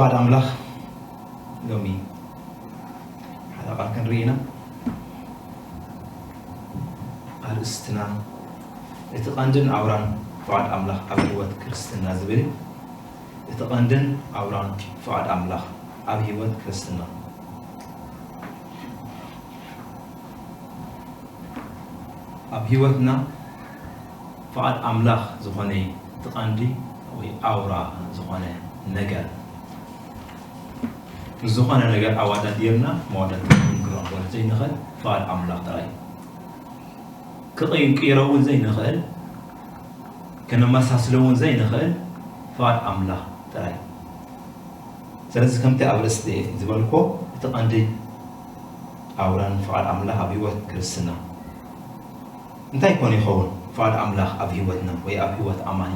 ፍቓድ ኣምላኽ ሎሚ ሓደ ቃል ክንርኢ ኢና። ኣርእስትና እቲ ቀንድን ኣውራን ፍቓድ ኣምላኽ ኣብ ህይወት ክርስትና ዝብል እዩ። እቲ ቀንድን ኣውራን ፍቓድ ኣምላኽ ኣብ ህይወት ክርስትና። ኣብ ህይወትና ፍቓድ ኣምላኽ ዝኾነ እቲ ቀንዲ ወይ ኣውራ ዝኾነ ነገር፣ ምስ ዝኾነ ነገር ኣወዳዲርና መወዳድርና ክንረኽበሉ ዘይንኽእል ፍቓድ ኣምላኽ ጥራይ እዩ። ክቕይን ቅይሮ እውን ዘይንኽእል፣ ከነመሳስሎ እውን ዘይንኽእል ፍቓድ ኣምላኽ ጥራይ። ስለዚ ከምቲ ኣብ ርእሲ ዝበልኮ እቲ ቀንዲ ኣውራን ፍቓድ ኣምላኽ ኣብ ህይወት ክርስትና እንታይ ኮን ይኸውን? ፍቓድ ኣምላኽ ኣብ ህይወትና ወይ ኣብ ህይወት ኣማኒ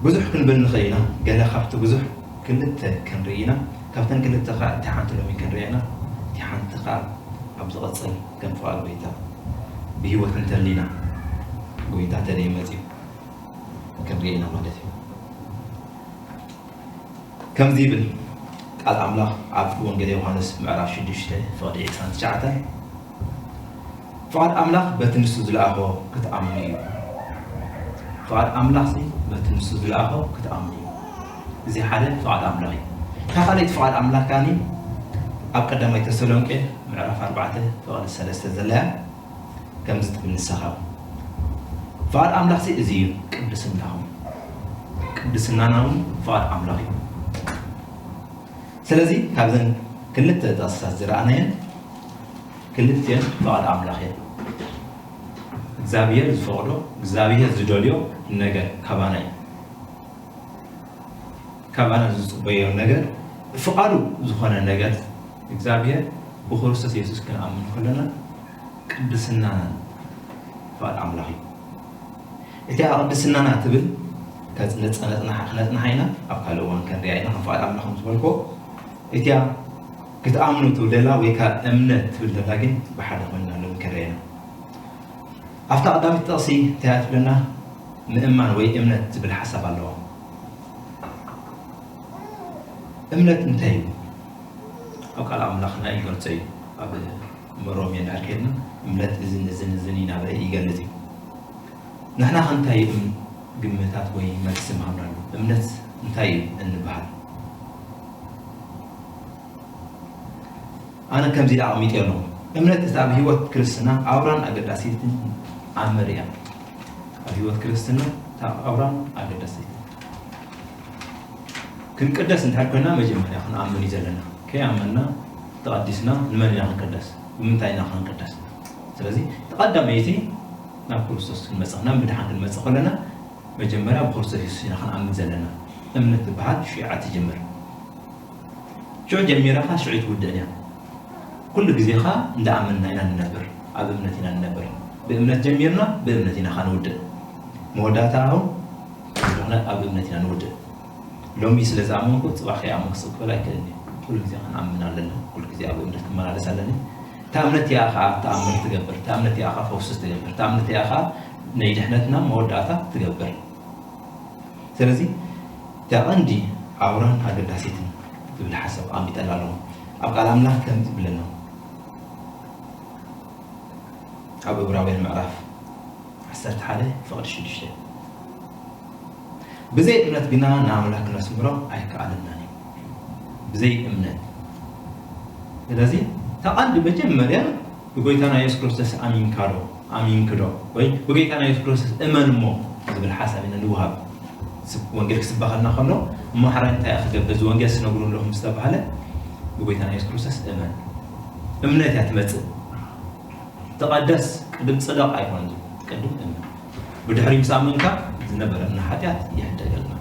ብዙሕ ክንብል ንኽእል ኢና። ገለ ካብቲ ብዙሕ ክልተ ክንርኢ ኢና። ካብተን ክልተ ኸዓ እቲ ሓንቲ ሎሚ ክንርኢ ኢና። እቲ ሓንቲ ኸዓ ኣብ ዝቐጽል ከም ፍቓድ ጎይታ ብህይወት እንተሊና፣ ጎይታ ተደይ መጺኡ ክንርኢ ኢና ማለት እዩ። ከምዚ ይብል ቃል ኣምላኽ ኣብ ወንጌል ዮሃንስ ምዕራፍ ሽዱሽተ ፍቕዲ ዕስራን ትሽዓተን፣ ፍቓድ ኣምላኽ በቲ ንሱ ዝለኣኾ ክትኣምኑ እዩ። ፍቓድ ኣምላኽሲ በቲ ንሱ ዝለኣኾ ክትኣምኑ እዩ። እዚ ሓደ ፍቓድ ኣምላኽ እዩ። እታ ካልኣይቲ ፍቓድ ኣምላኽ ከኣኒ ኣብ ቀዳማይ ተሰሎንቄ ምዕራፍ ኣርባዕተ ፍቕዲ ሰለስተ ዘለያ ከምዚ ትብል ንስኻ። ፍቓድ ኣምላኽሲ እዚ እዩ፣ ቅድስናኹም። ቅድስናና እውን ፍቓድ ኣምላኽ እዩ። ስለዚ ካብዘን ክልተ ጥቕስታት ዝረኣናየን ክልቲኤን ፍቓድ ኣምላኽ እየን። እግዚኣብሔር ዝፈቕዶ እግዚኣብሔር ዝደልዮ ነገር ካባና እዩ። ካባና ዝጽበዮ ነገር ፍቓዱ ዝኾነ ነገር እግዚኣብሔር ብክርስቶስ የሱስ ክንኣምን ከለና ቅድስናና ፍቓድ ኣምላኽ እዩ። እቲኣ ቅድስናና ትብል ከጽ- ነጽ- ነጽናሓ ክነጽናሓ ኢና። ኣብ ካልእ እዋን ክንሪኣ ኢና። ከም ፍቓድ ኣምላኽ ከም ዝበልኮ እቲኣ ክትኣምኑ ትብል ደላ ወይ ከዓ እምነት ትብል ደላ ግን ብሓደ ኮይንና ሎሚ ክንሪኣ ኢና። ኣብታ ቀዳሚት ጥቕሲ እንታይ እያ ትብለና? ምእማን ወይ እምነት ዝብል ሓሳብ ኣለዋ። እምነት እንታይ እዩ? ኣብ ቃል ኣምላኽና ይገልጾ እዩ። ኣብ ሮሜ እንዳር ከድና እምነት እዝን እዝን እዝን እዩ ናበ ይገልጽ እዩ። ንሕና ከ እንታይ እዩ እም- ግምታት ወይ መልሲ ምሃብናሉ? እምነት እንታይ እዩ እንበሃል? ኣነ ከምዚ ኢለ ኣቐሚጠ ኣለኹ። እምነት እታ ኣብ ህይወት ክርስትና ኣውራን ኣገዳሲትን ኣምር እያ። ኣብ ህይወት ክርስትና እታ ኣውራን ኣገዳሲትን። ክንቅደስ እንድሕር ኮይና መጀመርያ ክንኣምን እዩ ዘለና። ከይኣመንና ተቐዲስና ንመን ኢና ክንቅደስ? ብምንታይ ኢና ክንቅደስ? ስለዚ እቲ ቀዳመይቲ ናብ ክርስቶስ ክንመጽእ፣ ናብ ምድሓን ክንመጽእ ከለና መጀመርያ ብክርስቶስ የሱስ ኢና ክንኣምን ዘለና። እምነት ትበሃል ሽዓ ትጅምር። ሽዑ ጀሚራ ኸዓ ሽዑ ትውድእን እያ። ኩሉ ግዜ ኸዓ እንዳኣመንና ኢና ንነብር፣ ኣብ እምነት ኢና ንነብር። ብእምነት ጀሚርና ብእምነት ኢና ኸዓ ንውድእ። መወዳእታ እውን ዝኾነ ኣብ እምነት ኢና ንውድእ። ሎሚ ስለ ዝኣመንኩ ጽባሕ ከይኣመንኩ ስቕ ክብል ኣይክእልን እየ። ኩሉ ግዜ ክንኣምን ኣለና። ኩሉ ግዜ ኣብ እምነት ክመላለስ ኣለኒ። እታ እምነት እያ ኸዓ ተኣምር ትገብር። እታ እምነት እያ ኸዓ ፈውስስ ትገብር። እታ እምነት እያ ኸዓ ናይ ድሕነትና መወዳእታ ትገብር። ስለዚ እታ ቀንዲ ኣውራን ኣገዳሲትን ትብል ሓሳብ ኣቐሚጠላ ኣለኹ። ኣብ ቃል ኣምላኽ ከምዚ ይብለና ኣብ ዕብራውያን ምዕራፍ ዓሰርተ ሓደ ፍቕዲ ሽዱሽተ፣ ብዘይ እምነት ግና ንኣምላኽ ክነስምሮ ኣይከኣለናን እዩ። ብዘይ እምነት። ስለዚ እታ ቀንዲ መጀመርያ ብጎይታና የሱስ ክርስቶስ ኣሚንካ ዶ? ኣሚንክ ዶ? ወይ ብጎይታና የሱስ ክርስቶስ እመን እሞ ዝብል ሓሳብ ኢና ንወሃብ። ስብ- ወንጌል ክስበኸልና ከሎ እሞ ሕራይ እንታይ ክገብር እዚ ወንጌል ስነግሩ ኣለኹም ዝተባህለ ብጎይታና የሱስ ክርስቶስ እመን። እምነት እያ ትመጽእ። ተቐደስ ቅድም ጽደቕ ኣይኮነን ዝብል። ቅድም እመን። ብድሕሪ ምስ ኣመንካ ዝነበረና ሓጢኣት ይሕደገልና።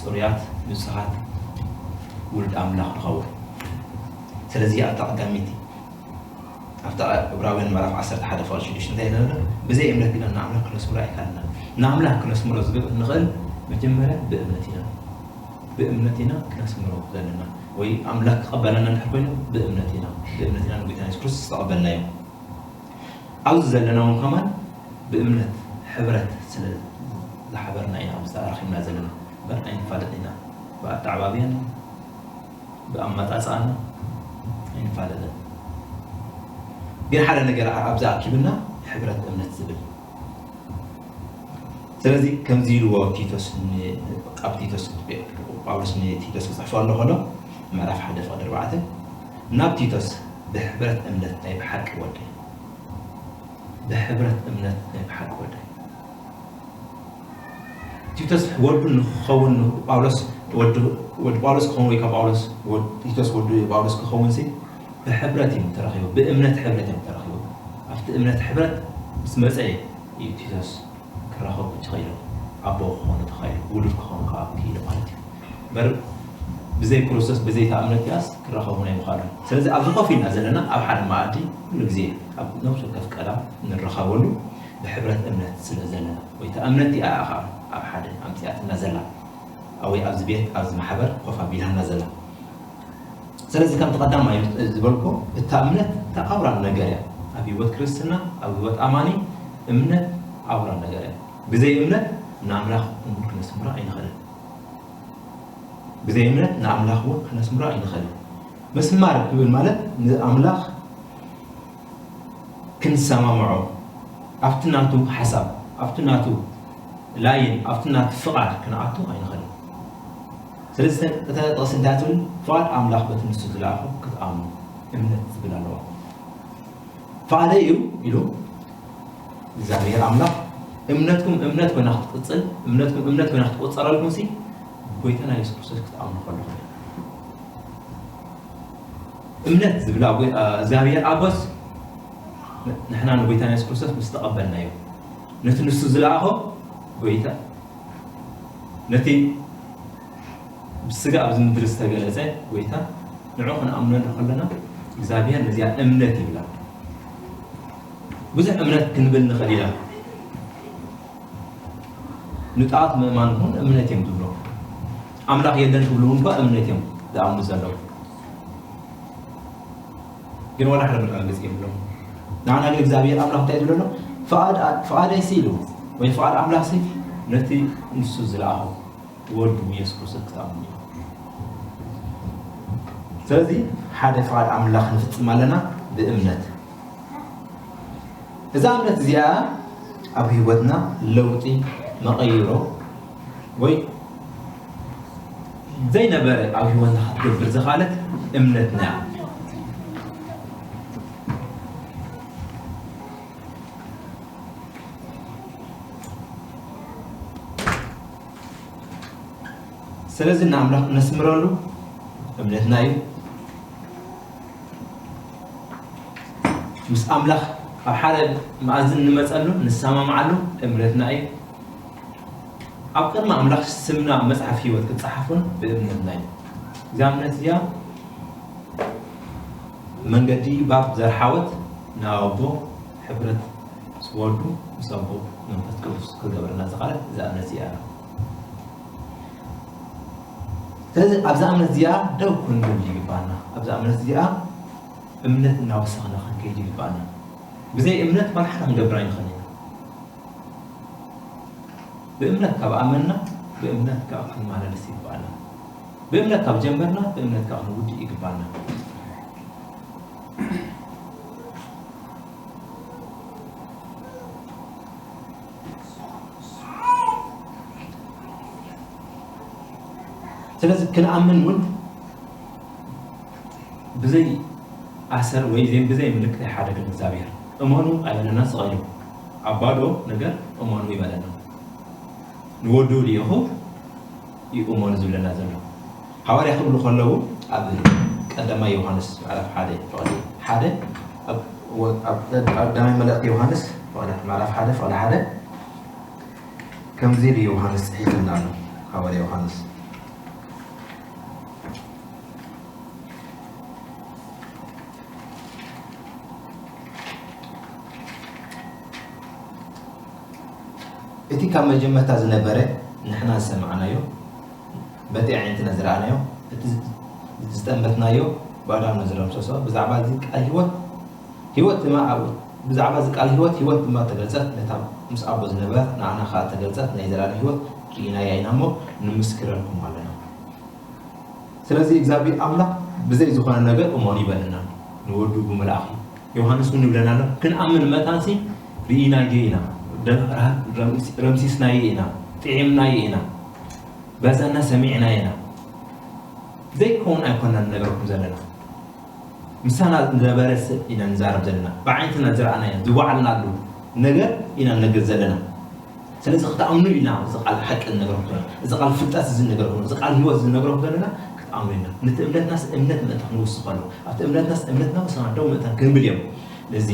ጽሩያት ንጹሃት ውሉድ ኣምላኽ ንኸውን። ስለዚ ኣብታ ቀዳመይቲ ኣብታ ዕብራውያን ምዕራፍ ዓሰርተ ሓደ ፍቕዲ ሽዱሽተ እንታይ ኢልና ኣሎ? ብዘይ እምነት ግና ንኣምላኽ ክነስምሮ ኣይከኣልናን። ንኣምላኽ ክነስምሮ ዝግ- ንኽእል መጀመርያ ብእምነት ኢና። ብእምነት ኢና ክነስምሮ ዘለና። ወይ ኣምላኽ ክቐበለና እንድሕር ኮይኑ ብእምነት ኢና። ብእምነት ኢና ንጎይታ የሱስ ክርስቶስ ዝተቐበልናዮ። ኣብዚ ዘለና እውን ከማን ብእምነት ሕብረት ስለ ዝሓበርና ኢና ኣብዚ ተኣራኺብና ዘለና እምበር ኣይንፋለጥ ኢና። ብኣተዓባብያና ብኣመጻጽኣና ኣይንፋለጥን። ግን ሓደ ነገር ኣብዚ ኣኪብና፣ ሕብረት እምነት ዝብል። ስለዚ ከምዚ ኢልዎ ቲቶስ ን-፣ ኣብ ቲቶስ፣ ጳውሎስ ንቲቶስ ክጽሕፎ ኣሎ ከሎ፣ ምዕራፍ ሓደ ፍቕዲ ኣርባዕተ፣ ናብ ቲቶስ ብሕብረት እምነት ናይ ብሓቂ ወደይ፣ ብሕብረት እምነት ናይ ብሓቂ ወደይ። ቲቶስ ወዱ ንክኸውን ጳውሎስ ወዱ፣ ወዱ ጳውሎስ ክኸውን ወይ ካብ ጳውሎስ ወድ-፣ ቲቶስ ወዱ ጳውሎስ ክኸውን ሲ ብሕብረት እዮም ተረኺቡ፣ ብእምነት ሕብረት እዮም ተረኺቡ። ኣብቲ እምነት ሕብረት ምስ መጸ እዩ ቲቶስ ክራኸቡ ተኸኢሎም፣ ኣቦ ክኾኑ ተኸኢሉ፣ ውሉድ ክኾኑ ከዓ ክኢሉ ማለት እዩ። እምበር ብዘይ ክርስቶስ፣ ብዘይ እታ እምነት እዚኣስ ክራኸቡን ኣይምኽኣሉን። ስለዚ ኣብዚ ኮፍ ኢልና ዘለና ኣብ ሓደ መኣዲ ኩሉ ግዜ ኣብ ነፍሲ ወከፍ ቀዳም እንራኸበሉ ብሕብረት እምነት ስለ ዘለና፣ ወይ እታ እምነት እቲኣ እያ ኸዓ ኣብ ሓደ ኣምጺኣትና ዘላ፣ ወይ ኣብዚ ቤት፣ ኣብዚ ማሕበር ኮፍ ኣቢላና ዘላ። ስለዚ ከምቲ ቀዳማይ ዝበልኩ፣ እታ እምነት እታ ኣውራ ነገር እያ። ኣብ ህይወት ክርስትና፣ ኣብ ህይወት ኣማኒ እምነት ኣውራ ነገር እያ። ብዘይ እምነት ንኣምላኽ እውን ክነስምሮ ኣይንኽእልን። ብዘይ እምነት ንኣምላኽ እውን ክነስምሮ ኣይንኽእልን። ምስማር ክብል ማለት ንኣምላኽ ክንሰማምዖ፣ ኣብቲ ናቱ ሓሳብ፣ ኣብቲ ናቱ ላይን፣ ኣብቲ ናቱ ፍቓድ ክንኣቱ ኣይንኽእልን። ስለዚ እተ-፣ እታ ጥቕሲ እንታይ ትብል? ፍቓድ ኣምላኽ በቲ ንሱ ዝለኣኾ ክትኣምኑ እምነት ዝብል ኣለዋ። ፍቓደይ እዩ ኢሉ እግዚኣብሔር ኣምላኽ እምነትኩም እምነት ኮይና ክትቅጽል፣ እምነትኩም እምነት ኮይና ክትቆጸረልኩም ሲ ጎይታና የሱስ ክርስቶስ ክትኣምኑ ከለኹም እዩ። እምነት ዝብላ ጎይ-፣ ኣ፣ እግዚኣብሔር ኣቦስ ንሕና ንጎይታና የሱስ ክርስቶስ ምስ ተቐበልናዮ፣ ነቲ ንሱ ዝለኣኾ ጎይታ፣ ነቲ ብስጋ ኣብዚ ምድሪ ዝተገለጸ ጎይታ፣ ንዑ ክንኣምነሉ ከለና እግዚኣብሔር ነዚኣ እምነት ይብላ። ብዙሕ እምነት ክንብል ንኽእል ኢና። ንጣት ምእማን እውን እምነት እዮም ዝብሎ። ኣምላኽ የለን ክብሉ እውን እኳ እምነት እዮም ዝኣምኑ ዘለዉ። ግን ዋላ ሓደ መረጋገጺ የብሎም። ንዓና ግን እግዚኣብሔር ኣምላኽ እንታይ ዝብሎ ኣሎ? ፍቓድ-፣ ፍቓደይሲ ኢሉ፣ ወይ ፍቓድ ኣምላኽሲ ነቲ ንሱ ዝለኣኾ ወዱ የሱስ ክርስቶስ ክትኣምኑ እዩ። ስለዚ ሓደ ፍቓድ ኣምላኽ ንፍጽም ኣለና ብእምነት። እዛ እምነት እዚኣ ኣብ ህይወትና ለውጢ መቐይሮ ወይ ዘይነበረ ኣብ ህይወትና ክትገብር ዝኻለት እምነትና እያ። ስለዚ ንኣምላኽ እነስምረሉ እምነትና እዩ። ምስ ኣምላኽ ኣብ ሓደ መኣዝን እንመጸሉ፣ ንሰማምዓሉ እምነትና እዩ። ኣብ ቅድሚ ኣምላኽ ስምና ኣብ መጽሓፍ ህይወት ክጸሓፍ እውን ብእምነትና እዩ። እዛ እምነት እዚኣ መንገዲ ባብ ዘርሓወት ናብ ኣቦ ሕብረት ምስ ወዱ ምስ ኣቦ መንፈስ ቅዱስ ክገብረና ዝኽኣለት እዛ እምነት እዚኣ እያ። ስለዚ ኣብዛ እምነት እዚኣ ደው ክንብል ይግባና። ኣብዛ እምነት እዚኣ እምነት እናወሰኽና ክንከይድ ይግባና። ብዘይ እምነት ዋላ ሓደ ክንገብር ኣይንኽእልን ኢና። ብእምነት ካብ ኣመንና፣ ብእምነት ካብ ክንመላለስ ይግባና። ብእምነት ካብ ጀመርና፣ ብእምነት ካብ ክንውድእ ይግባና። ስለዚ ክንኣምን እውን ብዘይ ኣሰር ወይ ዘይ-፣ ብዘይ ምልክት ኣይሓደግን እግዚኣብሔር። እመኑ ኣይበለናን ስቕ ኢሉ። ኣብ ባዶ ነገር እመኑ ይበለና። ንወዱ ልኢኹ ይእመኑ ዝብለና ዘሎ። ሃዋርያ ክብሉ ከለዉ ኣብ ቀዳማይ ዮሃንስ ምዕራፍ ሓደ ፍቕዲ ሓደ፣ ኣብ ወ-፣ ኣብ ቀዳማይ መልእኽቲ ዮሃንስ ፍቕዲ፣ ምዕራፍ ሓደ ፍቕዲ ሓደ ከምዚ ኢሉ ዮሃንስ ጽሒፉልና ኣሎ። ሃዋርያ ዮሃንስ እቲ ካብ መጀመርታ ዝነበረ ንሕና ዝሰማዕናዮ፣ በቲ ኣዒንትና ዝረኣናዮ፣ እቲ ዝጠመትናዮ ብኣዳም ንዝደምሰሶ፣ ብዛዕባ እዚ ቃል ህይወት፣ ህይወት ድማ ኣብ፣ ብዛዕባ እዚ ቃል ህይወት፣ ህይወት ድማ ተገልጸት፣ ነታ ምስ ኣቦ ዝነበረት ንዓና ከኣ ተገልጸት፣ ናይ ዘላለም ህይወት ርኢናያ ኢና እሞ ንምስክረልኩም ኣለና። ስለዚ እግዚኣብሔር ኣምላኽ ብዘይ ዝኾነ ነገር እመኑ ይበለና፣ ንወዱ ብምልኣኽ እዩ። ዮሃንስ እውን ይብለና ኣሎ፣ ክንኣምን መታንሲ ርኢናዮ ኢና፣ ደ-፣ ረሃ-፣ ረምሲ-፣ ረምሲስናዮ ኢና፣ ጥዒምናዮ ኢና፣ በዛና ሰሚዕናዮ ኢና። ዘይከውን ኣይኮናን ነገርኩም ዘለና። ምሳና ዝነበረ ሰብ ኢና ንዛረብ ዘለና። ብዓይንትና ዝረኣናዮ፣ ዝወዓልናሉ ነገር ኢና ንነግር ዘለና። ስለዚ ክትኣምኑ ኢና እዚ ቃል ሓቂ ንነግረኩም ዘለና። እዚ ቃል ፍልጠት እዚ ንነግረኩም፣ እዚ ቃል ህይወት እዚ ንነግረኩም ዘለና ክትኣምኑ ኢና። ነቲ እምነትናስ እምነት ምእንቲ ክንውስኸሉ፣ ኣብቲ እምነትናስ እምነትና ወሰና ደው ምእንታን ክንብል እዮም። ነዚ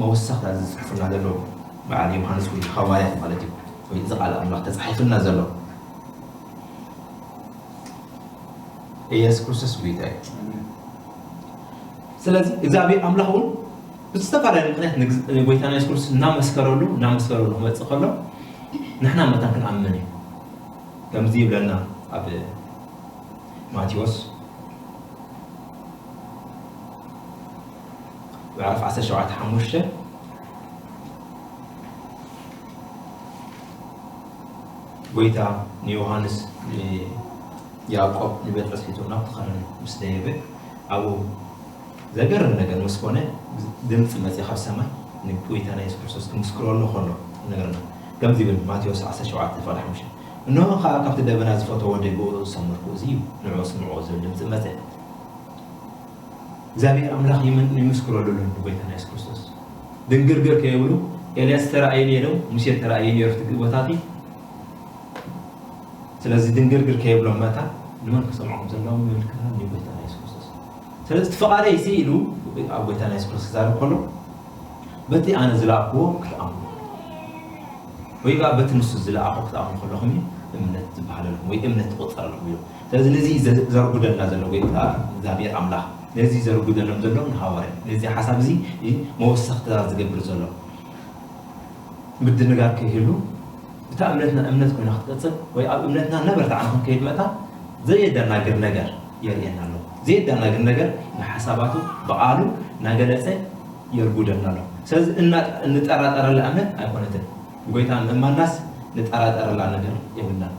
መወሰኽታ እዚ ዝጽሕፉና ዘለዉ በዓል ዮሃንስ ወይ ሃዋርያት ማለት እዩ። ወይ እዚ ቃል ኣምላኽ ተጻሒፉልና ዘሎ። ኢየሱስ ክርስቶስ ጎይታ እዩ። ስለዚ እግዚኣብሔር ኣምላኽ እውን ብዝተፈላለየ ምኽንያት ንግዝ-፣ ንጎይታና የሱስ ክርስቶስ እናመስከረሉ፣ እናመስከረሉ ክመጽእ ከሎ ንሕና መታን ክንኣምን እዩ። ከምዚ ይብለና ኣብ ማቴዎስ ምዕራፍ ዓሰርተ ሸውዓተ ሓሙሽተ፣ ጎይታ ንዮሃንስ፣ ንያዕቆብ፣ ንጴጥሮስ ሒዙ ናብቲ ኸረን ምስ ደየበ፣ ኣብኡ ዘገርም ነገር ምስ ኮነ፣ ድምፂ መፅእ ካብ ሰማይ ንጎይታና የሱስ ክርስቶስ ክምስክረሉ ከሎ ይነግረና። ከምዚ ይብል ማቴዎስ ዓሰርተ ሸውዓተ ፍቕዲ ሓሙሽተ፣ "እንሆ ኸዓ ካብቲ ደበና ዝፈተዎ ወደይ ብኡ ዝሰመርኩ እዚ እዩ፣ ንዑ ስምዕዎ" ዝብል ድምፂ መፀ። እግዚኣብሔር ኣምላኽ ይምን-፣ ይምስክረሉ ኣሎ ንጎይታና የሱስ ክርስቶስ። ድንግርግር ከይብሉ፣ ኤልያስ ተራእየ ነይሩ፣ ሙሴ ተራእየ ነይሩ፣ እቲ ቦታቲ። ስለዚ ድንግርግር ከይብሎም መታ፣ ንመን ክሰምዖም ዘለዎም ምልክታ ንጎይታና የሱስ ክርስቶስ። ስለዚ እቲ ፍቓደይ ሲ ኢሉ ኣብ ጎይታና የሱስ ክርስቶስ ክዛረብ ከሎ፣ በቲ ኣነ ዝለኣኽዎ ክትኣምኑ። ወይ ከዓ በቲ ንሱ ዝለኣኾ ክትኣምኑ ከለኹም እዩ እምነት ዝበሃለልኩም ወይ እምነት ትቑጸረልኩም ኢሉ። ስለዚ ነዚ ዘ-፣ ዘርጉደልና ዘሎ ጎይታ እግዚኣብሔር ኣምላኽ፣ ነዚ ዘርጉደሎም ዘሎ ንሃዋርያ፣ ነዚ ሓሳብ እዚ እዩ መወሰኽታ ዝገብር ዘሎ። ምድንጋር ከይህሉ፣ እታ እምነትና እምነት ኮይና ክትቀጽል ወይ ኣብ እምነትና እናበርታዕና ክንከይድ መታ ዘየደናግር ነገር የርእየና ኣሎ። ዘየደናግር ነገር ንሓሳባቱ ብቓሉ እናገለጸ የርጉደና ኣሎ። ስለዚ እና-፣ እንጠራጠረላ እምነት ኣይኮነትን። ብጎይታ ምእማንናስ ንጠራጠረላ ነገር የብልናን።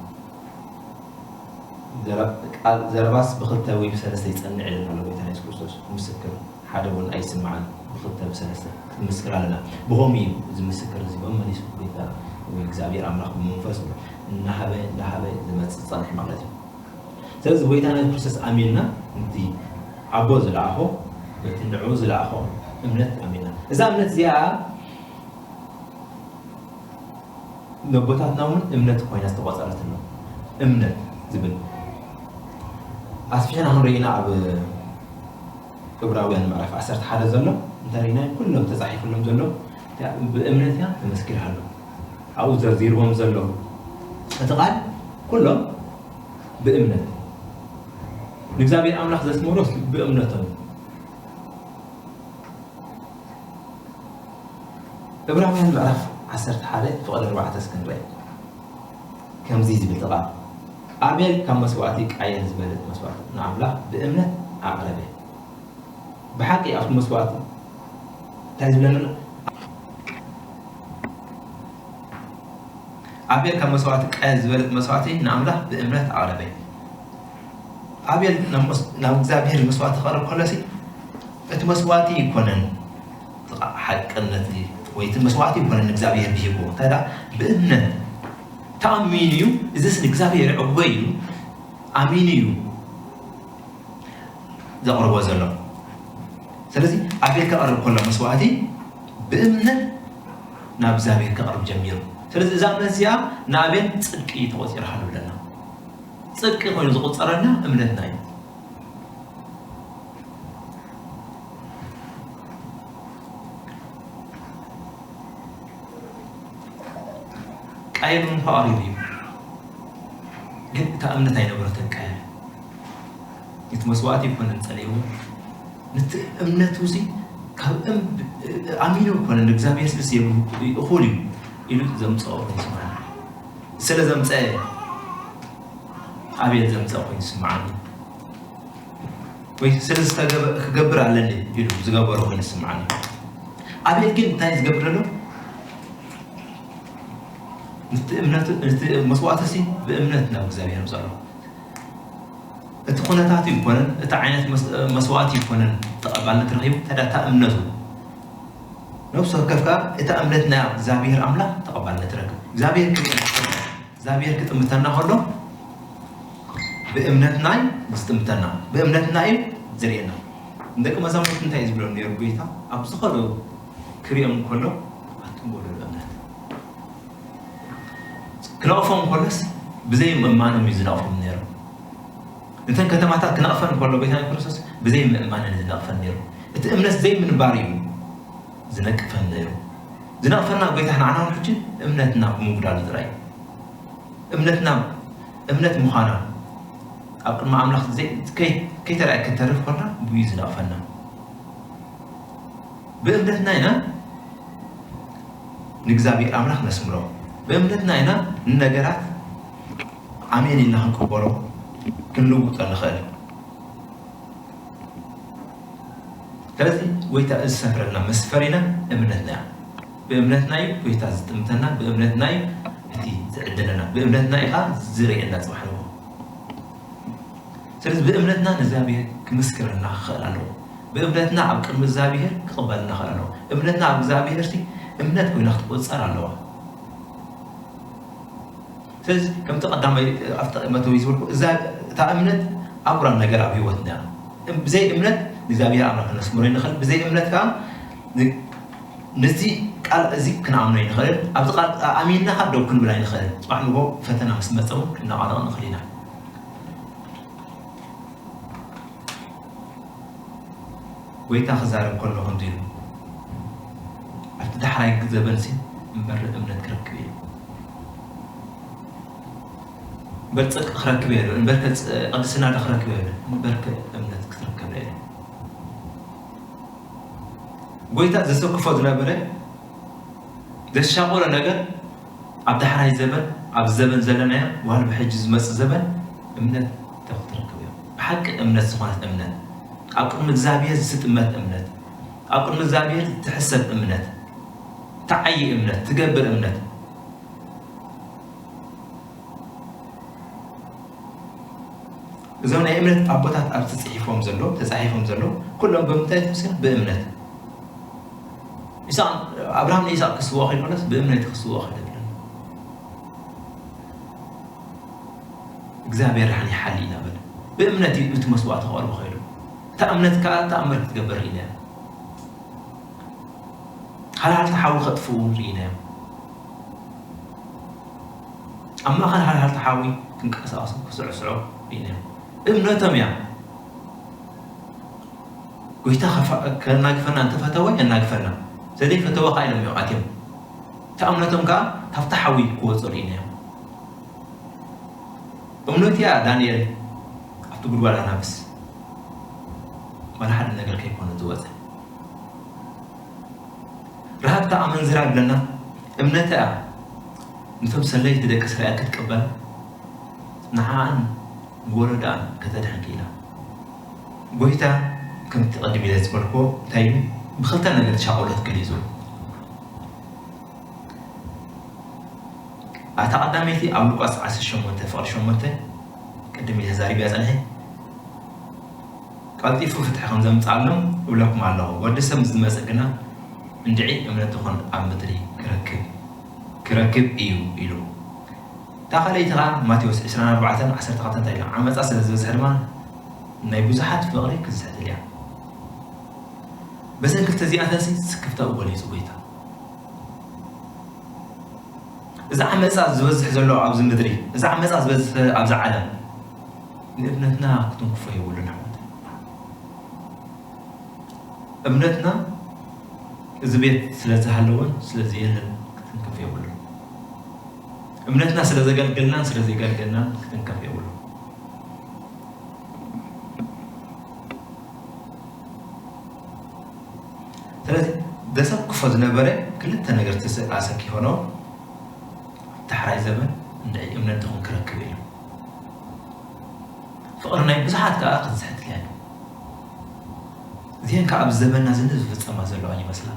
ዘረ-፣ ቃል ዘረባስ ብኽልተ ወይ ብሰለስተ ይጸንዕ ኢሉና ኣሎ ጎይታና የሱስ ክርስቶስ። ምስክር ሓደ እውን ኣይስማዕን፣ ብኽልተ ብሰለስተ ክንምስክር ኣለና። ብኸምኡ እዩ እዚ ምስክር እዚ መመሊሱ ጎይታ ወይ እግዚኣብሔር ኣምላኽ ብመንፈሱ እናሃበ፣ እናሃበ ዝመጽእ ዝጸንሕ ማለት እዩ። ስለዚ ጎይታና የሱስ ክርስቶስ ኣሚንና፣ ነቲ ኣቦ ዝለኣኾ፣ በቲ ንዕኡ ዝለኣኾ እምነት ኣሚንና። እዛ እምነት እዚኣ ነቦታትና እውን እምነት ኮይና ዝተቖጸረትሎም። እምነት ዝብል ኣስፊሕና ክንርኢና ኣብ ዕብራውያን ምዕራፍ ዓሰርተ ሓደ ዘሎ እንታይ ርኢና? ኩሎም ተጻሒፍሎም ዘሎ ብእምነት እያ ተመስኪርሃሎም። ኣብኡ ዘርዚርዎም ዘሎ እቲ ቃል ኩሎም ብእምነት ንእግዚኣብሔር ኣምላኽ ዘስመሮስ ብእምነቶም። ዕብራውያን ምዕራፍ ዓሰርተ ሓደ ፍቕዲ ኣርባዕተ እስኪ ንርአ። ከምዚ ዝብል ቃል፣ "ኣቤል ካብ መስዋእቲ ቃየል ዝበልጽ መስዋእቲ ንኣምላኽ ብእምነት ኣቕረበ።" ብሓቂ ኣብቲ መስዋእቲ እንታይ ዝብለና? ኣቤል ካብ መስዋእቲ ቃየል ዝበልጽ መስዋእቲ ንኣምላኽ ብእምነት ኣቕረበ። ኣቤል ናብ መስ-፣ ናብ እግዚኣብሔር መስዋእቲ ክቐርብ ከሎሲ፣ እቲ መስዋእቲ ኣይኮነን ሓቅነት ወይ እቲ መስዋእቲ ኣይኮነን ንእግዚኣብሔር ብሂብዎ። እንታይ ደኣ? ብእምነት ተኣሚኑ እዩ፣ እዚስ ንእግዚኣብሔር ይዕቦ እዩ፣ ኣሚኑ እዩ ዘቕርቦ ዘሎ። ስለዚ ኣቤል ከቕርብ ከሎ መስዋእቲ ብእምነት ናብ እግዚኣብሔር ከቕርብ ጀሚሩ። ስለዚ እዛ እምነት እዚኣ ንኣቤል ጽድቂ እዩ ተቖጺርሃሉ ብለና። ጽድቂ ኮይኑ ዝቑጸረልና እምነትና እዩ። ቃየል እውን ተቓሪቡ እዩ። ግን እታ እምነት ኣይነበረትን ቃየል። እቲ መስዋእቲ ኣይኮነን ጸሊእዎ። ነቲ እምነቱ እዚ ካብ እም-፣ ኣሚኑ ኣይኮነን፣ ንእግዚኣብሔር ስልሲ የብሉ፣ እኹል እዩ ኢሉ ዘምጽኦ ኮይኑ ይስምዓኒ። ስለ ዘምጸአ፣ ኣቤል ዘምጸኦ ኮይኑ ይስምዓኒ። ወይ ስለ ዝተገበ-፣ ክገብር ኣለኒ ኢሉ ዝገበሮ ኮይኑ ይስምዓኒ። ኣቤል ግን እንታይ ዝገብር ዘሎ? ነቲ እምነቱ፣ ነቲ መስዋእቱ ሲ ብእምነት ናብ እግዚኣብሔር ምጸሎ። እቲ ኩነታት ይኮነን፣ እቲ ዓይነት መስ-፣ መስዋእቲ ይኮነን ተቐባልነት ረኺቡ፣ ተዳታ እምነቱ። ነፍሲ ወከፍ ከኣ እታ እምነት ናይ እግዚኣብሔር ኣምላኽ ተቐባልነት ረክብ። እግዚኣብሔር ክብሪ እግዚኣብሔር ክጥምተና ከሎ፣ ብእምነትና እዩ ዝጥምተና፣ ብእምነትና እዩ ዝርእየና። ንደቂ መዛሙርቲ እንታይ እዩ ዝብሎም ነይሩ ጎይታ? ኣብ ዝኸዶ ክሪኦም እንከሎ፣ ኣቱም ጎደሎ እምነት። ክነቕፎም እንከሎስ፣ ብዘይ ምእማኖም እዩ ዝነቕፎም ነይሩ። ነተን ከተማታት ክነቕፈን እንከሎ፣ ጎይታ ክርስቶስ ብዘይ ምእማንን እዩ ዝነቕፈን ነይሩ። እቲ እምነት ዘይምንባር እዩ ዝነቅፈን ነይሩ። ዝነቕፈና ጎይታ ንዓና እውን ሕጂ እምነትና ብምጉዳሉ ጥራይ እዩ። እምነትና እምነት ምዃና ኣብ ቅድሚ ኣምላኽ ዘይ-፣ ከይ-፣ ከይተረኣየ ክትተርፍ ከላ ብኡ እዩ ዝነቕፈና። ብእምነትና ኢና ንእግዚኣብሔር ኣምላኽ ነስምሮ። ብእምነትና ኢና ንነገራት ኣሜን ኢልና ክንቅበሎ፣ ክንልውጦ ንኽእል። ስለዚ ጎይታ እዚ ዝሰፍረልና መስፈሪና እምነትና እያ። ብእምነትና እዩ ጎይታ ዝጥምተና፣ ብእምነትና እዩ እቲ ዝዕድለና፣ ብእምነትና እዩ ኸዓ ዝርእየና ጽባሕ ንግሆ። ስለዚ ብእምነትና ንእግዚኣብሔር ክምስክረልና ክኽእል ኣለዎ። ብእምነትና ኣብ ቅድሚ እግዚኣብሔር ክቕበለና ክኽእል ኣለዎ። እምነትና ኣብ እግዚኣብሔር እቲ እምነት ኮይና ክትቆጸር ኣለዋ። ስለዚ ከምቲ ቀዳማይ ኣብቲ መእተዊ ዝበልኩ፣ እዛ፣ እታ እምነት ኣጉራ ነገር ኣብ ህይወትና እያ። እም-፣ ብዘይ እምነት ንእግዚኣብሔር ኣምላኽ ክነስምሮ ኣይንኽእል። ብዘይ እምነት ከኣ ን-፣ ነዚ ቃል እዚ ክንኣምኖ ኣይንኽእልን። ኣብዚ ቃል ኣሚንና ከኣ ደው ክንብል ኣይንኽእልን። ጽባሕ ንግሆ ፈተና ምስ መጸ እውን ክነቓነቕ ንኽእል ኢና። ጎይታ ክዛረብ ከሎ ከምዚ ኢሉ፣ ኣብቲ ዳሕራይ ዘበንሲ እምበር እምነት ክረክብ እየ። እምበር ጽድቂ ክረክብ እየ፣ እምበርከ ጽ-፣ ቅድስና ዶ ክረክብ እየ፣ እምበርከ እምነት ክትረከብ እየ። ጎይታ ዘሰክፎ ዝነበረ ዘሻቆሎ ነገር ኣብ ዳሕራይ ዘበን፣ ኣብ ዘበን ዘለናዮ፣ ዋላ ብሕጂ ዝመጽእ ዘበን እምነት ተኽትረክብ እዮም። ብሓቂ እምነት ዝኾነት እምነት፣ ኣብ ቅድሚ እግዚኣብሔር ዝትጥመት እምነት፣ ኣብ ቅድሚ እግዚኣብሔር ትሕሰብ እምነት፣ ትዓዪ እምነት፣ ትገብር እምነት። እዞም ናይ እምነት ኣቦታት ኣብዚ ጽሒፎም ዘሎ፣ ተጻሒፎም ዘሎ፣ ኩሎም ብምንታይ ተወሲኑ? ብእምነት። ይስሐቅ፣ ኣብርሃም ንይስሐቅ ክስውኦ ከይኮነስ ብእምነት ክስውኦ ከይደለን። እግዚኣብሔር ደሓን ይሓሊ ኢና በለ። ብእምነት እዩ እቲ መስዋእቲ ክቐርቦ ከይዱ። እታ እምነት ከኣ ተኣምር ክትገብር ርኢናያ። ሃልሃልቲ ሓዊ ከጥፍኡ ርኢናዮም። ኣብ ማእከል ሃልሃልቲ ሓዊ ክንቀሳቐሱ ክስዕስዑ ርኢናዮም። እምነቶም እያ። ጎይታ ከፋ-፣ ከናግፈና እንተፈተወ የናግፈና። ዘደይፈተወ ከኣ ኢሎም እዮም ኣትዮም። እታ እምነቶም ከኣ ካብቲ ሓዊ ክወጹ ርኢናዮም። እምነቱ እያ ዳንኤል ኣብቲ ጉድጓድ ኣናብስ ዋላ ሓደ ነገር ከይኮነ ዝወጸ። ረሃብቲ ኣመንዝራ ይብለና እምነታ እያ። ነቶም ሰለይቲ ደቂ እስራኤል ክትቅበል ንዓኣን ንወለዶኣን ከተድሕን ክኢላ። ጎይታ ከምቲ ቅድም ኢለ ዝበልክዎ እንታይ እዩ? ብኽልተ ነገር ሻቕሎት ገሊጹ። እታ ቀዳመይቲ ኣብ ሉቃስ ዓሰርተ ሸሞንተ ፍቕዲ ሸሞንተ ቅድም ኢለ ተዛሪበያ ጸኒሐ። ቀልጢፉ ፍትሒ ከም ዘምጽኣሎም እብለኩም ኣለኹ። ወዲ ሰብ ምስ ዝመጽእ ግና እንድዒ እምነት ትኹን ኣብ ምድሪ ክረክብ፣ ክረክብ እዩ ኢሉ። እታ ካልኣይቲ ኸኣ ማቴዎስ ዕስራን ኣርባዕተን ዓሰርተ ክልተ እንታይ ኢላ? ዓመጻ ስለ ዝበዝሐ ድማ ናይ ብዙሓት ፍቕሪ ክትዝሕትል እያ። በዘን ክልተ እዚኣተንሲ ስክፍታኡ ገሊጹ ጎይታ። እዚ ዓመጻ ዝበዝሕ ዘሎ ኣብዚ ምድሪ፣ እዚ ዓመጻ ዝበዝሕ ኣብዚ ዓለም ንእምነትና ክትንክፎ የብሉን ኣሕዋት። እምነትና እዚ ቤት ስለ ዝሃለወን ስለ ዘየለን ክትንከፍ የብሉን። እምነትና ስለ ዘገልገልናን ስለ ዘይገልገልናን ክትንከፍ የብሉን። ስለዚ ዘሰክፎ ዝነበረ ክልተ ነገር ተሰ-፣ ኣሰኪፎ ነው። ዳሕራይ ዘበን እንድዒ እምነት ድኹም ክረክብ እዩ። ፍቕሪ ናይ ብዙሓት ከኣ ክትዝሕትል እያ። እዚአን ከኣ ኣብ ዘበንና ዝን ዝፍጸማ ዘለዋ ይመስላ።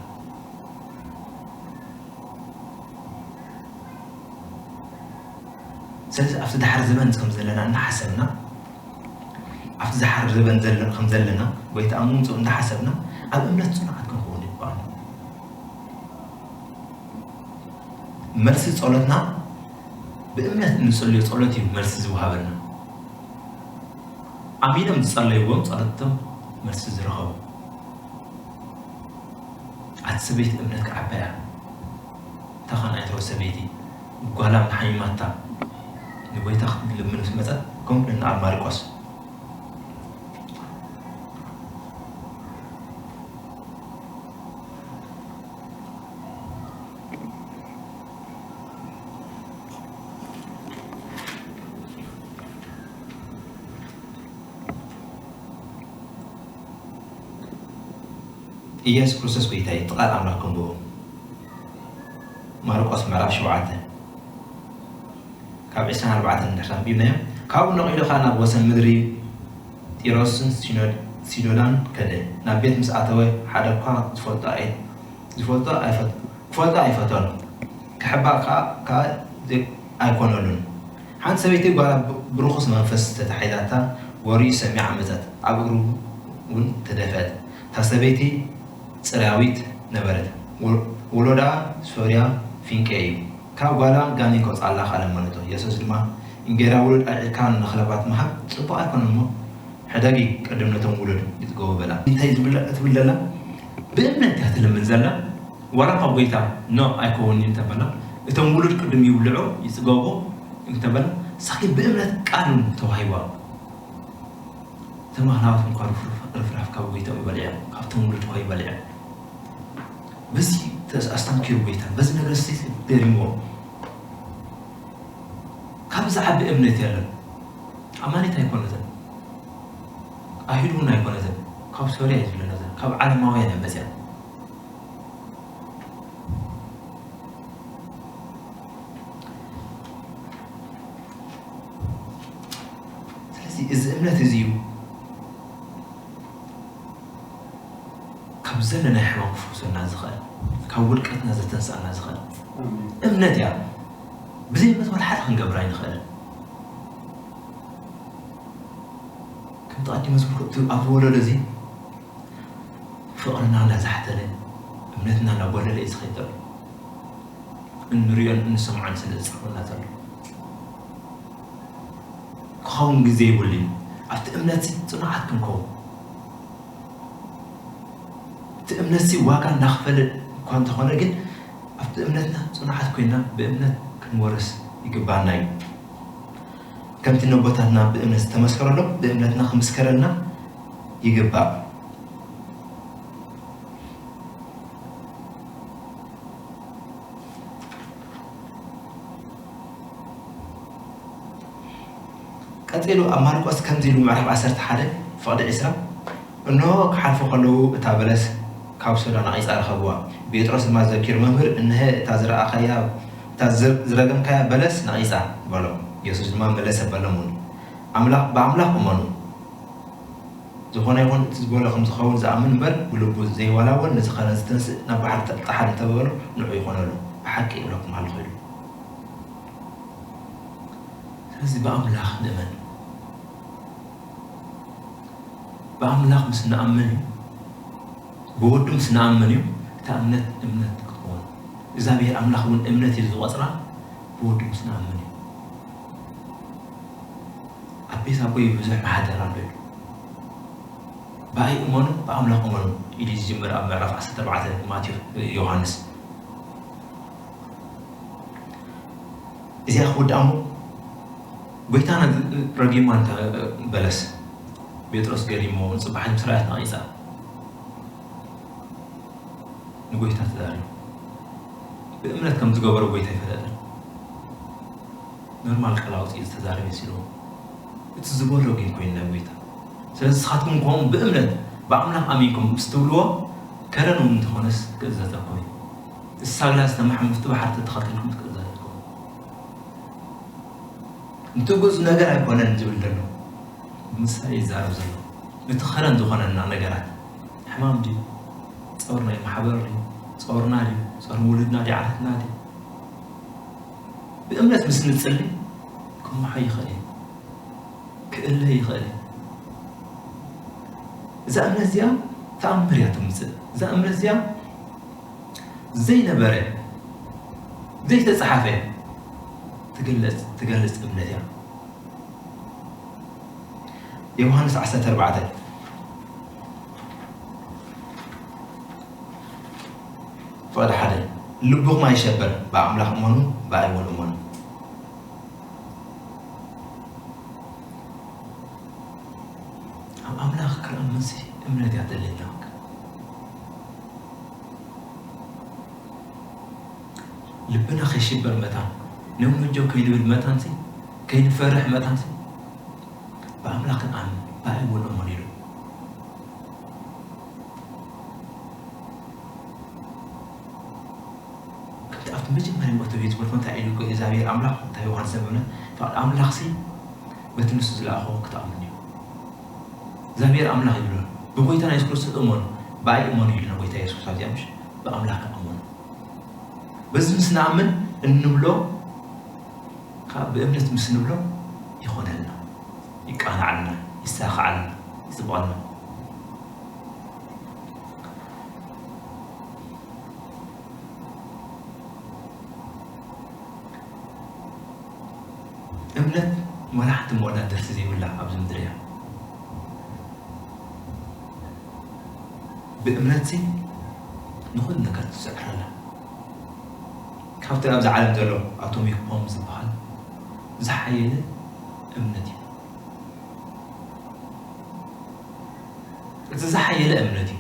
ስለዚ ኣብቲ ድሓር ዘበን ከም ዘለና እናሓሰብና፣ ኣብቲ ድሓር ዘበን ዘለ-፣ ከም ዘለና ወይ ተኣምምፁ እንዳሓሰብና፣ ኣብ እምነት ፅኑዓት ክንኸውን ይግባኣና። መልሲ ጸሎትና ብእምነት እንጸልዮ ጸሎት እዩ መልሲ ዝወሃበና። ኣሚኖም ዝጸለይዎም ጸሎቶም መልሲ ዝረኸቡ። ኣቲ ሰበይቲ እምነት ክዓባ እያ። እታ ኻናይቶ ሰበይቲ ጓላ ሓሚማታ ንጎይታ ክትልምን ምስ መጸት፣ ከምኡ ድማ ኣብ ማርቆስ ኢየሱስ ክርስቶስ ጎይታ እዩ፣ እቲ ቃል ኣምላኽ ከም ብኡ። ማርቆስ ምዕራፍ ሸውዓተ ካብ ዕስራን ኣርባዕተን እንድሕር ኣንቢብናዮ፣ ካብኡ ነቒሉ ኸኣ ናብ ወሰን ምድሪ ጢሮስን ሲኖድ-፣ ሲዶናን ከደ። ናብ ቤት ምስ ኣተወ ሓደ እኳ ዝፈልጦ ኣይ-፣ ዝፈልጦ ኣይፈት-፣ ክፈልጦ ኣይፈተኖ። ክሕባእ ከኣ፣ ከኣ ዘ-፣ ኣይኮነሉን። ሓንቲ ሰበይቲ ጓላ ብ-፣ ብርኹስ መንፈስ ተታሒዛታ ወርዩ ሰሚዓ መጸት። ኣብ እግሩ እውን ተደፍአት። እታ ሰበይቲ ጽርያዊት ነበረት። ወ-፣ ወሎዳ ሶርያ ፊንቄ እዩ። ካብ ጓላ ጋኔን ከውጽኣላ ከኣ ለመነቶ። የሱስ ድማ፣ "እንጌራ ውሉድ ኣልዒልካ ንኽለባት ምሃብ ጽቡቕ ኣይኮነን እሞ፣ ሕደጊ፣ ቅድም ነቶም ውሉድ ይጽገቡ" በላ። እንታይ ዝብላ-፣ ትብል ዘላ? ብእምነት እያ ትልምን ዘላ። ዋላ እኳ ጎይታ፣ "ኖ፣ ኣይከውንን" እንተበላ፣ "እቶም ውሉድ ቅድም ይብልዑ፣ ይጽገቡ" እንተበላ፣ ንሳ ግን ብእምነት ቃል ተዋሂባ። እቶም ኣህላዋት እንኳ ርፍራፍ፣ ርፍራፍ ካብ ጎይታ ይበልዕ፣ ካብቶም ውሉድ እኳ ይበልዕ። በዚ ተስ-፣ ኣስተንኪሩ ጎይታ፣ በዚ ነገር ሲ ገሪምዎ። ካብ ዝዓቢ እምነት የለን። ኣማኒት ኣይኮነትን። ኣይሁድ እውን ኣይኮነትን። ካብ ሶርያ እዩ ዝብለና ዘሎ። ካብ ዓለማውያን እያ መፅያ። ስለዚ እዚ እምነት እዚ እዩ ካብ ዘለናይ ሕማም ክፈውሰና ዝኽእል፣ ካብ ውድቀትና ዘተንስኣና ዝኽእል። ኣሜን። እምነት እያ። ብዘይ እምነት ወላ ሓደ ክንገብር ኣይንኽእልን። ከምቲ ቀዲመ ዝበልኩ፣ እቲ ኣብዚ ወለዶ እዚ ፍቕርና እናዛሕተለ፣ እምነትና እናጎደለ እዩ ዝኸይድ ዘሎ። እንሪኦን እንሰምዖን ስለ ዝጸልወና ዘሎ። ክኸውን ግዜ የብሉን። ኣብቲ እምነት ጽኑዓት ክንከውን። እቲ እምነትሲ ዋጋ እናኸፈለ እኳ እንተኾነ፣ ግን ኣብቲ እምነትና ጽኑዓት ኮይና ብእምነት ክንወርስ ይግባና እዩ። ከምቲ ነቦታትና ብእምነት ዝተመስከረሎም፣ ብእምነትና ክምስከረልና ይግባእ። ቀጺሉ ኣብ ማርቆስ ከምዚ ኢሉ፣ ምዕራፍ ዓሰርተ ሓደ ፍቕዲ ዕስራ፣ "እንሆ ክሓልፉ ከለዉ እታ በለስ ካብ ሶዳ ነቒጻ ረኸብዋ። ጴጥሮስ ድማ ዘኪሩ፣ 'መምህር፣ እንሀ እታ ዝረኣኻያ፣ እታ ዝረ-፣ ዝረገምካያ በለስ ነቒጻ' በሎ።" የሱስ ድማ መለሰ በሎም እውን፣ "ኣምላኽ፣ ብኣምላኽ እመኑ። ዝኾነ ይኹን እቲ ዝበሎ ከም ዝኸውን ዝኣምን እምበር፣ ብልቡ ዘይወላወል፣ ነዚ ኸረን ዝተንስእ ናብ ባሕሪ ተ-፣ ጥሓል እንተበሎ፣ ንዑ ይኾነሉ። ብሓቂ እብለኩም ኣለኹ" ኢሉ። ስለዚ ብኣምላኽ ንእመን። ብኣምላኽ ምስ ንኣምን እዩ፣ ብወዱ ምስ ንኣምን እዩ እታ እምነት እምነት ክትኮን። እግዚኣብሔር ኣምላኽ እውን እምነት እዩ ዝቖጽራ፣ ብወዱ ምስ ንኣምን እዩ። ኣብ ቤት ኣቦይ ብዙሕ ማሕደር ኣሎ ኢሉ። "ብኣይ እመኑ፣ ብኣምላኽ እመኑ" ኢሉ ዝጅምር ኣብ ምዕራፍ ዓሰርተ ኣርባዕተ ማቴዎስ፣ ዮሃንስ። እዚኣ ክውድኣ እሞ፣ ጎይታና ረጊማ እንተ በለስ፣ ጴጥሮስ ገሪሞ፣ ጽባሕ ምስ ረኣየት ነቒጻ። ንጎይታ ተዛሪቡ። ብእምነት ከም ዝገበሮ ጎይታ ይፈለጠ። ኖርማል ቃል ኣውፂኡ ዝተዛረበ ይመስልዎ። እቲ ዝበሎ ግን ኮይኑ ናይ ጎይታ። ስለዚ ንስኻትኩም ከምኡ ብእምነት ብኣምላኽ ኣሚንኩም ምስ ትብልዎ፣ ከረን እውን እንተኾነስ ክእዘዘኩም እዩ። እሳ ግና ዝተማሕመፍቲ ባሕሪ ተተኸተልኩም ትክእዘዘኩም። ንትግእዙ ነገር ኣይኮነን ዝብል ዘሎ። ብምሳሌ ይዛረብ ዘሎ። ነቲ ከረን ዝኾነና ነገራት። ሕማም ድዩ? ጸውር ናይ ማሕበር ድዩ? ጸውርና ድዩ? ጸውር ውሉድና ድዩ? ዓሌትና ድዩ? ብእምነት ምስ ንጽሊ፣ እኮ ክምሓ ይኽእል እዩ፣ ክእለ ይኽእል እዩ። እዛ እምነት እዚኣ ተኣምር እያ ተምፅእ። እዛ እምነት እዚኣ ዘይነበረ፣ ዘይተፃሓፈ ትገልፅ፣ ትገልፅ እምነት እያ። ዮሃንስ ዓሰርተ ኣርባዕተ ፍቕዲ ሓደ፣ ልብኹም ኣይሸበር፣ ብኣምላኽ እመኑ፣ ብኣይ እውን እመኑ። ኣብ ኣምላኽ ክንኣምንሲ እምነት እያ ተድልየና። ልብና ከይሽበር መታን፣ ነውነጆ ከይንብል መታንሲ፣ ከይንፈርሕ መታንሲ፣ ብኣምላኽ ክንኣምን፣ ብኣይ እውን እመኑ ኢሉ። ከምቲ ኣብቲ መጀመርያ መእተዊ ዝበልኩ እንታይ ኢሉ እኮ እግዚኣብሔር ኣምላኽ፣ እንታይ ዮሃንስ ዘመነ፣ ፍቓድ ኣምላኽሲ በቲ ንሱ ዝለኣኾ ክትኣምን እዩ። እግዚኣብሔር ኣምላኽ ይብሎ፣ ብጎይታና የሱስ ክርስቶስ እመኑ፣ ብኣይ እመኑ ኢሉና ጎይታ የሱስ ክርስቶስ፣ ኣብዚኣ ምሽ ብኣምላኽ እመኑ። በዚ ምስ ንኣምን እንብሎ፣ ካብ ብእምነት ምስ ንብሎ ይኾነልና፣ ይቃናዓልና፣ ይሳኻዓልና፣ ይጽብቐልና። እምነት ወላ ሓንቲ መወዳድርቲ ዘይብላ ኣብዚ ምድሪ እያ። ብእምነትሲ ንኹሉ ነገር ትስዕረላ። ካብቲ ኣብዚ ዓለም ዘሎ ኣቶሚክ ቦምብ ዝበሃል ዝሓየለ እምነት እዩ። እቲ ዝሓየለ እምነት እዩ።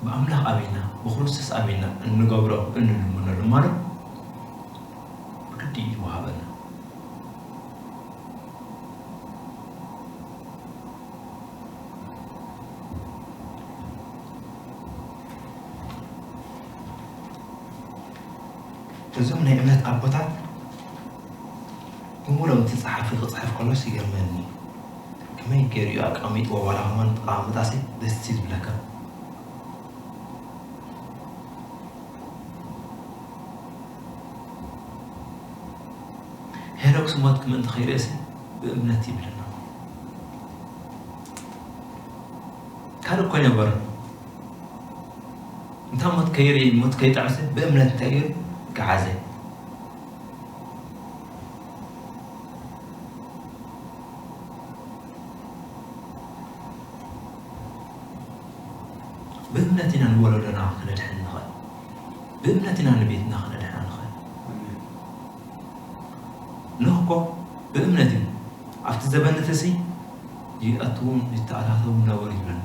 ብኣምላኽ ኣሚንና፣ ብክርስቶስ ኣሚንና እንገብሮ፣ እንልምኖ ልማዶ ብግዲ ይወሃበና። እዞም ናይ እምነት ኣቦታት ብምሉኦም እቲ ጸሓፊ ክጽሕፍ ከሎስ ይገርመኒ። ከመይ ገይሩ እዩ ኣቀሚጥዎ? ዋላ ከማን ተቐማምጣሲ ደስ እዩ ዝብለካ። ሄኖክስ ሞት ምእንቲ ከይርእሲ ብእምነት ይብለና። ካልእ እኮ ኣይነበረን። እንታ ሞት ከይርኢ፣ ሞት ከይጥዕሲ ብእምነት እንታይ ገይሩ? ገዓዘ። ብእምነት ኢና ንወለዶና ክነድሕን ንኽእል። ብእምነት ኢና ንቤትና ክነድሕና ንኽእል። ኖህ እኮ ብእምነት እዩ። ኣብቲ ዘበን እቲ ሲ ይኣትዉን ይተኣታተዉን ነበሩ ይብለና።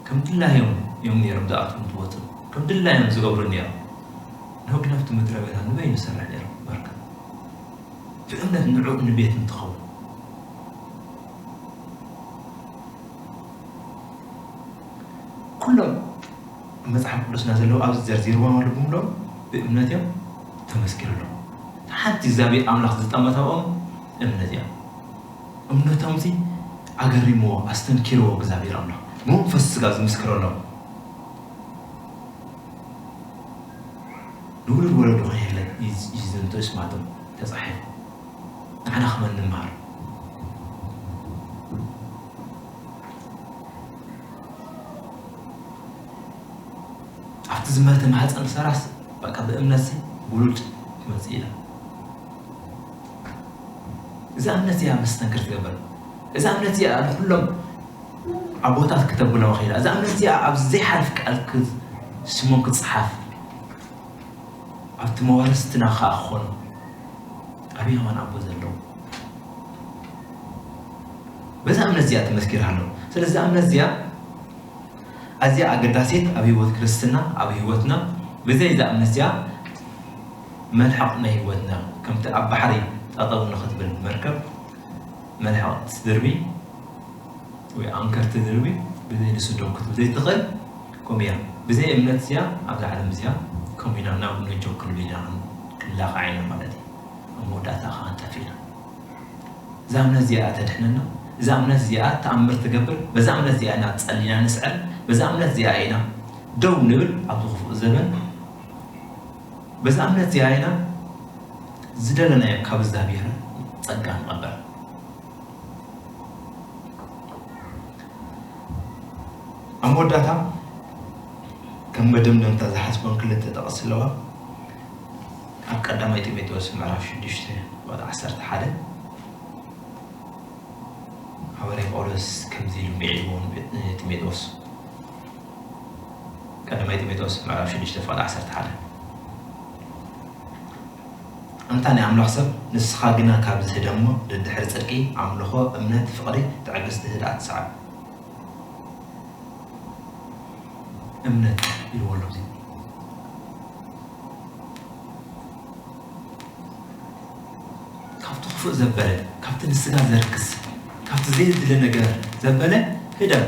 ከም ድላዮም እዮም ነይሮም ዝኣትዉን ዝወፁን። ከም ድላዮም ዝገብሩ ነይሮም። ኖህ ግን ኣብቲ ምድረ በዳ ንበይኑ ይሰርሕ ነይሩ መርከብ። ብእምነት ንዕኡ ንቤት እንትኸውን። ኩሎም ኣብ መጽሓፍ ቅዱስና ዘለዉ ኣብዚ ዘርዚርዎም ኣለኹም ዶ? ብእምነት እዮም ተመስኪሩሎም። ሓንቲ እግዚኣብሔር ኣምላኽ ዝጠመተኦም እምነት እያ። እምነቶምሲ ኣገሪምዎ፣ ኣስተንኪርዎ እግዚኣብሔር ኣምላኽ። ብመንፈስ ስጋ ዝምስክረሎም። ንውሉድ ወለዶ ከይህለ ይዝ-፣ ይዝንቱ እስማቶም ተጻሒፉ። ንዓና ከመን ንመሃር። ኣብቲ ዝመተ ማህፀን ሰራስ በቃ ብእምነትሲ ውሉድ ትመጽእ ኢላ። እዛ እምነት እዚኣ መስተንክር ትገብር። እዛ እምነት እዚኣ ንኩሎም ኣቦታት ክተብሎም ኽኢላ። እዛ እምነት እዚኣ ኣብ ዘይሓልፍ ቃል ክዝ-፣ ስሞም ክጽሓፍ፣ ኣብቲ መዋርስትና ኸኣ ክኾኑ ኣብ የማን ኣቦ ዘለዉ። በዛ እምነት እዚኣ ተመስኪራ ኣሎ። ስለዚ እዛ እምነት እዚኣ ኣዝያ ኣገዳሲት ኣብ ህይወት ክርስትና፣ ኣብ ህይወትና። ብዘይ እዛ እምነት እዚኣ መልሕቕ ናይ ህይወትና፣ ከምቲ ኣብ ባሕሪ ጠጠው ንኽትብል መርከብ መልሕቕ ትድርቢ ወይ ኣንከር ትድርቢ፣ ብዘይ ንሱ ደው ክትብል ዘይትኽእል፣ ከምኡ እያ። ብዘይ እምነት እዚኣ ኣብዛ ዓለም እዚኣ ከምኡ ኢና፣ ናብ ነጆ ክንብል ኢና፣ ክንላኻዕ ኢና ማለት እዩ። ኣብ መወዳእታ ኸዓ ንጠፍእ ኢና። እዛ እምነት እዚኣ ተድሕነና፣ እዛ እምነት እዚኣ ተኣምር ትገብር፣ በዛ እምነት እዚኣ ኢና ጸሊና ንስዕር፣ በዛ እምነት እዚኣ ኢና ደው ንብል ኣብዚ ክፉእ ዘበን። በዛ እምነት እዚኣ ኢና ዝደለናዮ ካብ እግዚኣብሔር ጸጋ ንቐበል። ኣብ መወዳእታ ከም መደምደምታ ዝሓስቦን ክልተ ጥቕሲ ኣለዋ። ኣብ ቀዳማይ ጢሞቴዎስ ምዕራፍ ሽዱሽተ ቁጽሪ ዓሰርተ ሓደ ሃዋርያ ጳውሎስ ከምዚ ኢሉ ምዒድዎ ንጢሞቴዎስ። ቀዳማይ ጢሞቴዎስ ምዕራፍ ሽዱሽተ ቁጽሪ ዓሰርተ ሓደ። ኣንታ ናይ ኣምላኽ ሰብ፣ ንስኻ ግና ካብዚ ህደሞ፣ ደድሕሪ ጽድቂ፣ ኣምልኾ፣ እምነት፣ ፍቕሪ፣ ትዕግስቲ፣ ህድኣት ሰዓብ። እምነት ኢልዎ ኣሎ። ካብቲ ክፉእ ዘበለ፣ ካብቲ ንስጋ ዘርክስ፣ ካብቲ ዘየድሊ ነገር ዘበለ ህደም።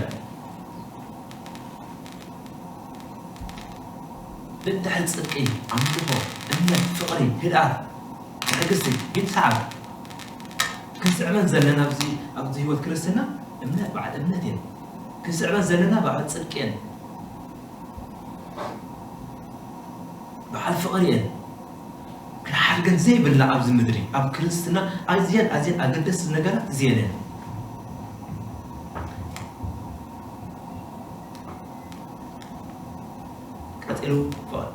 ደድሕሪ ጽድቂ፣ ኣምልኾ፣ እምነት፣ ፍቕሪ፣ ህድኣት፣ ትዕግስቲ፣ ግን ሰዓብ። ክንስዕበን ዘለና ኣብዚ ኣብዚ ህይወት ክርስትና እምነት፣ በዓል እምነት እየን። ክንስዕበን ዘለና በዓል ጽድቂ እየን። በዓል ፍቕሪ እየን። ክንሓድገን ዘይብልና ኣብዚ ምድሪ፣ ኣብ ክርስትና ኣዝየን ኣዝየን ኣገደስቲ ነገራት እዚአን እየን። ቀጺሉ ፍቕሪ።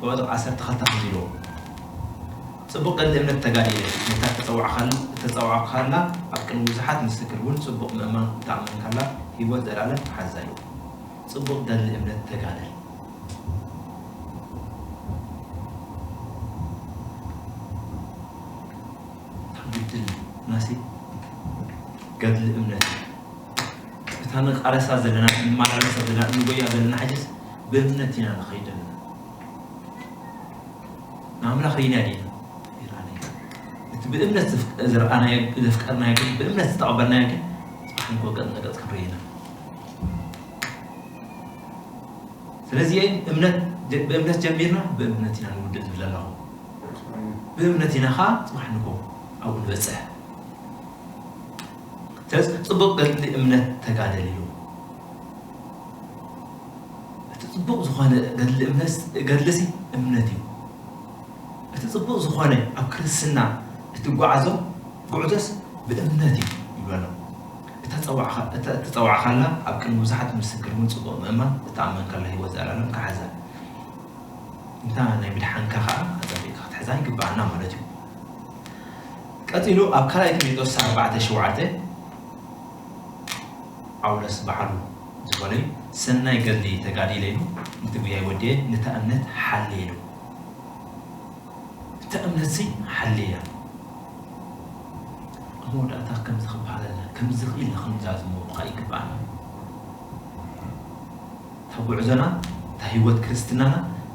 ቁጽሪ ዓሰርተ ክልተ ከምዚ ኢልዎ፣ ጽቡቕ ገድሊ እምነት ተጋዲለ፣ ነታ እተጸዋዕካል-፣ እተጸዋዕካላ ኣብ ቅድሚ ብዙሓት ምስክር እውን ጽቡቕ ምእማን እተኣመንካላ ህይወት ዘለኣለም ሓዛ ኢልዎ። ጽቡቕ ገድሊ እምነት ተጋደል። ግድል ናሲ ገድሊ እምነት እታ ንቃለሳ ዘለና፣ ንመላለሳ ዘለና፣ እንጎያ ዘለና ሕጅስ ብእምነት ኢና ንኸይድ ዘለና። ንኣምላኽ ርኢና ዲና? ይርኣና እዩ። እቲ ብእምነት ዝፍ-፣ ዝረኣናዮ፣ ዘፍቀርናዮ ግን፣ ብእምነት ዝተቐበልናዮ ግን፣ ጽባሕ ንግሆ ገጽ ንገጽ ክንርኢ ኢና። ስለዚ እምነት፣ ብእምነት ጀሚርና፣ ብእምነት ኢና ንውድእ ዝብል ዘለኹ። ብእምነት ኢና ኸዓ ጽባሕ ንግሆ ኣብኡ ንበጽሕ። ስለዚ ጽቡቕ ገድሊ እምነት ተጋደል ኢሉ። እቲ ጽቡቕ ዝኾነ ገድሊ እምነት፣ ገድልሲ እምነት እዩ። እቲ ጽቡቕ ዝኾነ ኣብ ክርስትና እትጓዓዞ ጉዕዞስ ብእምነት እዩ ይብሎ ኣሎ። እታ ጸዋዕኻ-፣ እታ እተጸዋዕካላ ኣብ ቅድሚ ብዙሓት ምስክር እውን ጽቡቕ ምእማን እተኣመንካላ ህይወት ዘለኣለም ክሓዛ። እንታ ናይ ምድሓንካ ኸዓ ኣጸቢቕካ ክትሕዛ ይግብኣና ማለት እዩ። ቀጺሉ ኣብ ካልኣይ ጢሞቴዎስ ኣርባዕተ ሸውዓተ ጳውሎስ ባዕሉ ዝበሎ እዩ፣ "ሰናይ ገድሊ ተጋዲለ" ኢሉ፣ "ነቲ ጉያይ ወድየ፣ ነታ እምነት ሓልየ" ኢሉ። እታ እምነትሲ ሓልያ። ኣብ መወዳእታ ከምዚ ክበሃለልና፣ ከምዚ ክኢልና ክንዛዝሞ ከዓ ይግብኣና። እታ ጉዕዞና፣ እታ ህይወት ክርስትናና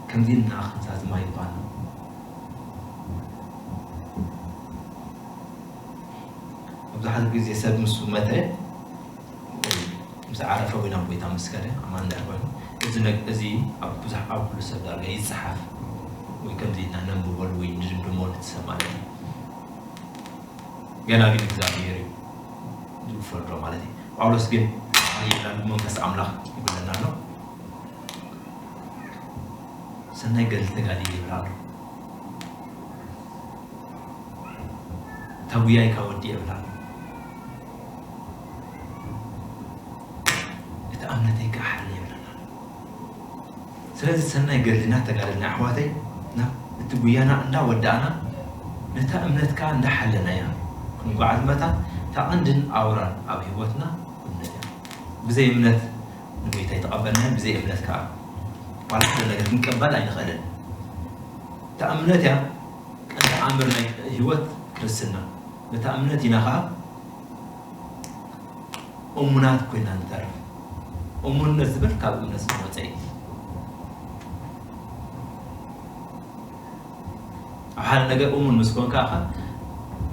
ከምዚ ኢልና ክንዛዝማ ይግብኣና። መብዛሕትኡ ግዜ ሰብ ምስ መተ፣ ምስ ዓረፈ ወይ ናብ ጎይታ ምስ ከደ፣ ኣማን እንድሕር ኮይኑ፣ እዚ ነግ-፣ እዚ ኣብ ብዙሕ፣ ኣብ ኩሉ ሰብ ዳርጋ ይጸሓፍ ወይ ከምዚ ኢልና ነንብበሉ ወይ ንድምድሞ ነቲ ሰብ ማለት እዩ። ገና ግን እግዚኣብሔር እዩ ዝፈርዶ ማለት እዩ። ጳውሎስ ግን ይብለና፣ ብመንፈስ ኣምላኽ ይብለና ኣሎ። ሰናይ ገድሊ ተጋድየ ይብል ኣሎ። እታ ጉያይ ከኣ ወዲኤ ይብል ኣሎ። እቲ እምነተይ ከኣ ሓልየ ይብለና ኣሎ። ስለዚ ሰናይ ገድሊ እናተጋደልና ኣሕዋተይ፣ ናብ እቲ ጉያና እንዳወዳእና፣ ነታ እምነት ከኣ እንዳሓለናያ ክንጓዓዝ መታን፣ እታ ቀንድን ኣውራን ኣብ ህይወትና እምነት እያ። ብዘይ እምነት ንጎይታ ኣይተቐበልናዮን፣ ብዘይ እምነት ከኣ ዋላ ሓደ ነገር ክንቀበል ኣይንኽእልን። እታ እምነት እያ ቀንዲ ኣምር ናይ ህይወት ክርስትና። በታ እምነት ኢና ከኣ እሙናት ኮይና ንተርፍ። እሙንነት ዝብል ካብ እምነት ዝመጸ እዩ። ኣብ ሓደ ነገር እሙን ምስ ኮንካ ኢኻ፣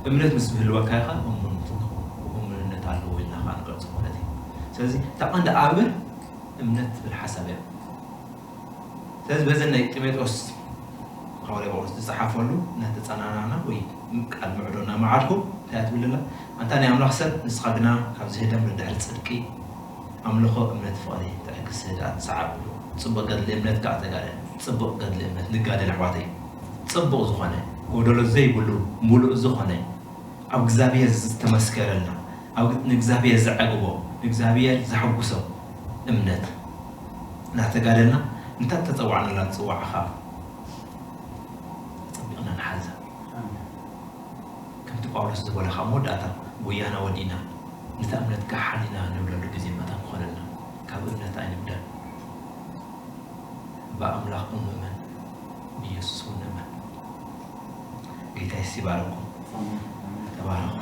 እምነት ምስ ዝህልወካ ኢኻ እሙን ትኸውን። እሙንነት ኣለዎ ኢልና ኸዓ ንገልጾ ማለት እዩ። ስለዚ እታ ቀንዲ ኣምር እምነት ትብል ሓሳብ እያ። ስለዚ በዘን ናይ ጢሞቴዎስ ሃዋርያ ጳውሎስ ዝጸሓፈሉ እናተጸናናዕና ወይ ቃል ምዕዶ እናመዓድኩ እንታይ እያ ትብል ዘላ? ኣንታ ናይ ኣምላኽ ሰብ፣ ንስኻ ግና ካብዚ ህደም፣ ደድሕሪ ጽድቂ፣ ኣምልኾ፣ እምነት፣ ፍቕሪ፣ ትዕግስቲ፣ ህድኣት ሰዓብ ኢሉ። ጽቡቕ ገድሊ እምነት ከኣ ተጋደል። ጽቡቕ ገድሊ እምነት ንጋደል ኣሕዋተይ። ጽቡቕ ዝኾነ፣ ጎደሎ ዘይብሉ፣ ሙሉእ ዝኾነ፣ ኣብ እግዚኣብሔር ዝተመስከረልና፣ ኣብ ንእግዚኣብሔር ዘዕግቦ፣ ንእግዚኣብሔር ዘሐጉሶ እምነት እናተጋደልና፣ እንታ ተጸዋዕናላ ጽዋዕ ኸኣ ኣጸቢቕና ንሓዛ። ከምቲ ጳውሎስ ዝበሎ፣ ካብ መወዳእታ ጎያና ወዲእና፣ ነታ እምነት ከኣ ሓሊና ንብለሉ ግዜ መታን ክኾነልና፣ ካብ እምነት ኣይንጉደል። ብኣምላኽ እውን ንእመን፣ ብኢየሱስ እውን ንእመን። ጌታ የሱስ ይባርኩም። ተባረኹ።